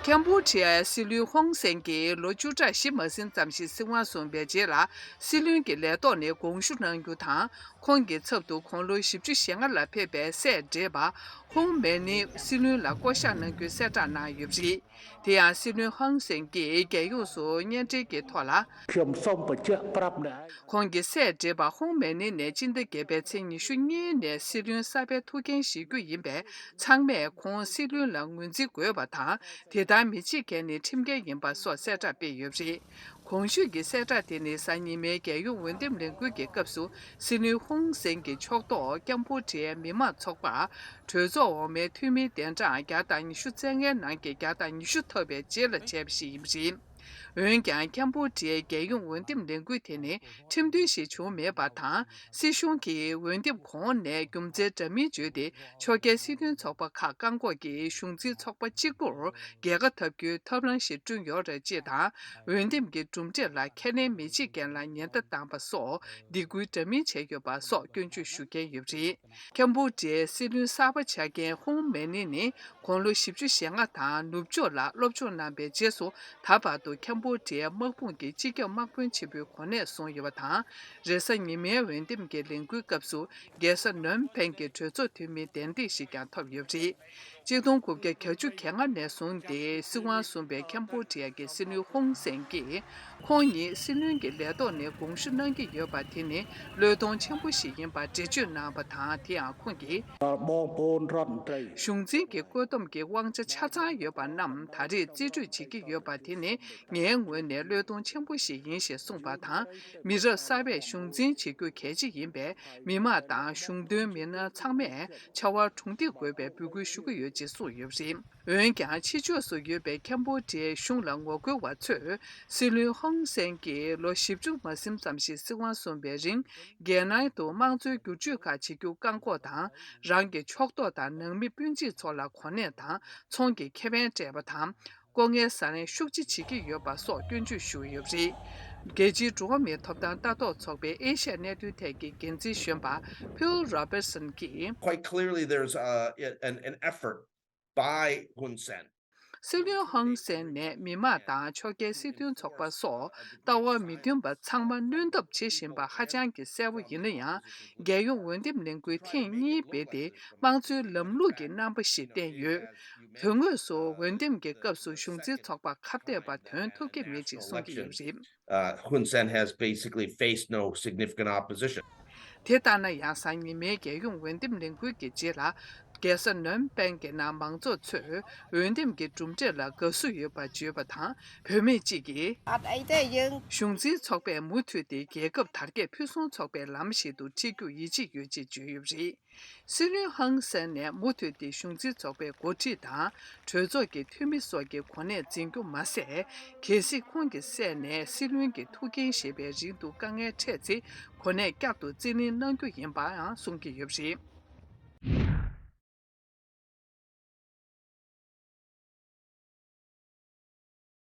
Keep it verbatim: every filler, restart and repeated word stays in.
ཀམ་པུ་ཅི་ཡའི་སྲིད་བློན་ཧུན་སེན་གྱིས་ལོ་བཅུ་ཕྲག་བཞི་མ་ཟིན་ཙམ་ཞིག་སྲིད་དབང་བཟུང་བའི་རྗེས་ལ། སྲིད་བློན་གྱི་ལས་ཐོག་ནས་དགོངས་ཞུ་གནང་རྒྱུ་དང་། ཁོང་གི་ཚབ་ཏུ་དགུང་ལོ་བཞི་བཅུ་ཞེ་ལྔ་ལ་ཕེབས་པའི་སྲས་བགྲེས་པ་ཧུང་མེ་ནི་སྲིད་བློན་ལ་བསྐོ་གཞག་གནང་རྒྱུའི་གསལ་བསྒྲགས་གནང་ཡོད་པ་རེད། དེ་ཡང་སྲིད་བློན་ཧུན་སེན་གྱིས་རྒྱལ་ཡོངས་སུ་བརྙན་འཕྲིན་གྱི་ཐོག་ལ། ཁོང་གི་སྲས་བགྲེས་པ་ཧུང་མེ་ནི་ནས་སྤྱི་ཟླ་བརྒྱད་པའི་ཚེས་ཉི་ཤུ་གཉིས་ནས་སྲིད་བློན་གསར་པའི་ཐུགས་འགན་བཞེས་རྒྱུ་ཡིན་པས། ཚང་མས་ཁོང་སྲིད་བློན་ལ་ངོས་འཛིན་དགོས་པ་དང་། དེ་ལྟར་མི་བྱེད་མཁན་ནི་ཁྲིམས་འགལ་ཡིན་པ་སོགས་གསལ་བསྒྲགས་སྤེལ་ཡོད་པ་རེད། གོང་ཞུས་ཀྱི་གསལ་བསྒྲགས་དེ་ནི་གཟའ་ཉི་མའི་རྒྱལ་ཡོངས་འོས་འདེམས་ལས་འགུལ་གྱི་སྐབས་སུ། སྲིད་བློན་ཧུང་སེན་གྱི་ཕྱོགས་གཏོགས་ཀམ་པུ་ཅིའི་མི་དམངས་ཚོགས་པ་གྲོས་ཚོགས་འོག་མའི་འཐུས་མིའི་གདན་གྲངས་བརྒྱ་དང་ཉི་ཤུ་རྩ་ལྔའི་ནང་གི་བརྒྱ་དང་ཉི་ཤུ་ཐོབ་པའི་རྗེས་ལ་བྱས་པ་ཞིག་ཡིན་པ་རེད། འོན་ཀྱང་། ཀམ་པུ་ཅིའི་རྒྱལ་ཡོངས་འོས་འདེམས་ལས་འགུལ་དེ་ནི་ཁྲིམས་མཐུན་ཞིག་བྱུང་མེད་པ་དང་། སྲིད་གཞུང་གིས་འོས་འདེམས་གོང་ནས་རྒྱུ་མཚན་འདྲ་མིན་བརྗོད་དེ། ཕྱོགས་འགལ་སྲིད་དོན་ཚོགས་པ་ཁག་བཀག་འགོག་གིས་གཞུང་འཛིན་ཚོགས་པ་གཅིག་པུར་རྒྱལ་ཁ་འཐབ་རྒྱུའི་ཐབས་ལམ་ཞིག་བསྐྲུན་ཡོད་རེད་ཅེས་དང་། འོས་འདེམས་ཀྱི་གྲུབ་འབྲས་ལ་ཁས་ལེན་མི་བྱེད་མཁན་ལ་ཉེན་བརྡ་བཏང་པ་སོགས་སྡིགས་སྐུལ་འདྲ་མིན་བྱས་ཡོད་པ་སོགས་སྐྱོན་བརྗོད་ཞུ་མཁན་ཡོད་པ་རེད། ཀམ་པུ་ཅིའི་སྲིད་བློན་གསར་པ་ཆགས་མཁན་ཧུང་མེ་ནི་ནི། དགུང་ལོ་བཞི་བཅུ་ཞེ་ལྔ་དང་ནུབ་ཕྱོགས་ལ་སློབ་སྦྱོང་གནང་པའི་རྗེས་སུ། ད་བར་དུ་ཀམ་པུ་ཅིའི་དམག་དཔུང་གི་སྤྱི་ཁྱབ་དམག་དཔོན་ཆེན་པོའི་གོ་གནས་བཟུང་ཡོད་པ་དང་། རེས་གཟའ་ཉི་མའི་འོས་འདེམས་ཀྱི་ལས་འགུལ་སྐབས་སུ། རྒྱལ་ས་ནོམ་པེན་གྱི་གྲོས་ཚོགས་འཐུས་མིའི་གདན་འདྲེན་ཞིག་ཀྱང་ཐོབ་ཡོད་པ་རེད། གཅིག་སྟོང་དགུ་བརྒྱ་གྱ་གཅིག་གྱ་ལྔ་ནས་བཟུང་སྟེ་སྲིད་དབང་བཟུང་བའི་ཀམ་པུ་ཅི་ཡ་གི་སྲིད་བློན་ཧུང་སེན་གྱིས། ཁོང་ཉིད་སྲིད་བློན་གྱི་ལས་ཐོག་ནས་དགོངས་ཞུ་གནང་གི་ཡོད་པ་དེ་ནི་བློས་གཏོང་ཆེན་པོ་ཞིག་ཡིན་པར་འགྲེལ་བརྗོད་གནང་བ་དང་། དེ་ཡང་ཁོང་གིས། གཞུང་འཛིན་གྱི་བཀོད་འདོམས་ཀྱི་དབང་ཆ་ཆ་ཚང་ཡོད་པ་རྣམས་ད་རེས་རྩིས་སྤྲོད་བྱེད་ཀྱི་ཡོད་པ་དེ་ནི་ངའི་ངོས་ནས་བློས་གཏོང་ཆེན་པོ་ཞིག་ཡིན་ཞེས་གསུངས་པ་དང་། མི་རབས་གསར་པས་གཞུང་འཛིན་བྱེད་རྒྱུ་གལ་ཆེ་ཡིན་པས། མི་དམངས་དང་གཞུང་དོན་མི་སྣ་ཚང་མས་བྱ་བར་གྲོང་སྡེ་དགོས་པའི་འབོད་སྐུལ་ཞུ་གི་ཡོད་ཅེས་གསུངས་ཡོད་པ་རེད། འོན་ཀྱང་། ཕྱི་ཕྱོགས་སུ་ཡོད་པའི་ཀམ་པོ་ཌི་ཡའི་གཞུང་ལ་ངོ་རྒོལ་བ་ཚོས། སྲིད་བློན་ཧོང་སན་གྱིས་ལོ་བཞི་བཅུ་མ་ཟིན་ཙམ་ཞིག་སྲིད་དབང་བཟུང་བའི་རིང་། རྒྱལ་ནང་དུ་དམངས་གཙོའི་བསྒྱུར་བཅོས་ཁག་བྱེད་རྒྱུ་བཀག་འགོག་དང་། རང་གི་ཕྱོགས་གཏོགས་དང་ནང་མི་སྤུན་མཆེད་ཚོ་ལ་གོ་གནས་དང་ཚོང་གི་ཁེ་ཕན་སྤྲད་པ་དང་། ལྐོག་རྔན་ཟ་ལེན་ཤུགས་ཆེ་བྱེད་ཀྱི་ཡོད་པ་སོགས་སྐྱོན་བརྗོད་ཞུས་ཡོད་པ་རེད། རྒྱལ་སྤྱིའི་འགྲོ་བ་མིའི་ཐོབ་ཐང་ལྟ་རྟོག་ཚོགས་པའི་ཨེ་ཤ་ཡ་གནད་དོན་ཐད་ཀྱི་འགན་འཛིན་གཞོན་པ་ཕིལ་རོ་བར་སན་གྱིས། Quite clearly, there's uh, an, an effort by Hun Sen. སྲིད་བློན་ཧོང་སན་ནས་མི་དམངས་དང་ཕྱོགས་འགལ་སྲིད་དོན་ཚོགས་པ་སོགས་ལྟ་བ་མི་མཐུན་པ་ཚང་མ་གནོན་ཐབས་བྱེད་བཞིན་པ་ཧ་ཅང་གི་གསལ་པོ་ཡིན་ན་ཡང་། རྒྱལ་ཡོངས་འོས་འདེམས་ལས་འགུལ་ཐེངས་གཉིས་སྤེལ་ཏེ་དམངས་གཙོའི་ལམ་ལུགས་ཀྱི་རྣམ་པ་ཞིག་བསྟན་ཡོད། དོན་དངོས་སུ་འོས་འདེམས་ཀྱི་སྐབས་སུ་གཞུང་འཛིན་ཚོགས་པ་ཁ་གཏད་པ་ཐོན་ཐུབ་ཀྱི་མེད་ཅེས་གསུང་གི་ཡོད་པ་རེད། Uh, Hun Sen has basically faced no significant opposition. དེ་ལྟ་ན་ཡང་། གཟའ་ཉི་མའི་རྒྱལ་ཡོངས་འོས་འདེམས་ལས་འགུལ་གྱི་རྗེས་ལ། རྒྱལ་ས་ནོམ་པེན་གྱི་ནང་མང་ཚོགས་ཚོས་འོས་འདེམས་ཀྱི་གྲུབ་འབྲས་ལ་དགའ་བསུ་ཡོད་པ་བརྗོད་པ་དང་། བུད་མེད་ཅིག་གིས། གཞུང་འཛིན་ཚོགས་པས་མུ་མཐུད་དེ་རྒྱལ་ཁབ་དར་རྒྱས་ཕུན་སུམ་ཚོགས་པའི་ལམ་ཞིག་ཏུ་ཁྲིད་རྒྱུར་ཡིད་ཆེས་ཡོད་ཅེས་བརྗོད་ཡོད་པ་རེད། སྲིད་བློན་ཧང་སན་ནས་མུ་མཐུད་དེ་གཞུང་འཛིན་ཚོགས་པའི་འགོ་ཁྲིད་དང་། གྲོས་ཚོགས་ཀྱི་འཐུས་མི་སོགས་ཀྱི་གོ་གནས་འཛིན་རྒྱུ་མ་ཟད། གལ་སྲིད་ཁོང་གི་སྲས་ནས་སྲིད་བློན་གྱི་ཐུགས་འགན་བཞེས་པའི་རིང་དུ་དཀའ་ངལ་འཕྲད་ཚེ། གོ་གནས་བསྐྱར་དུ་རྩིས་ལེན་གནང་རྒྱུ་ཡིན་པའང་གསུང་གི་ཡོད་པ་རེད།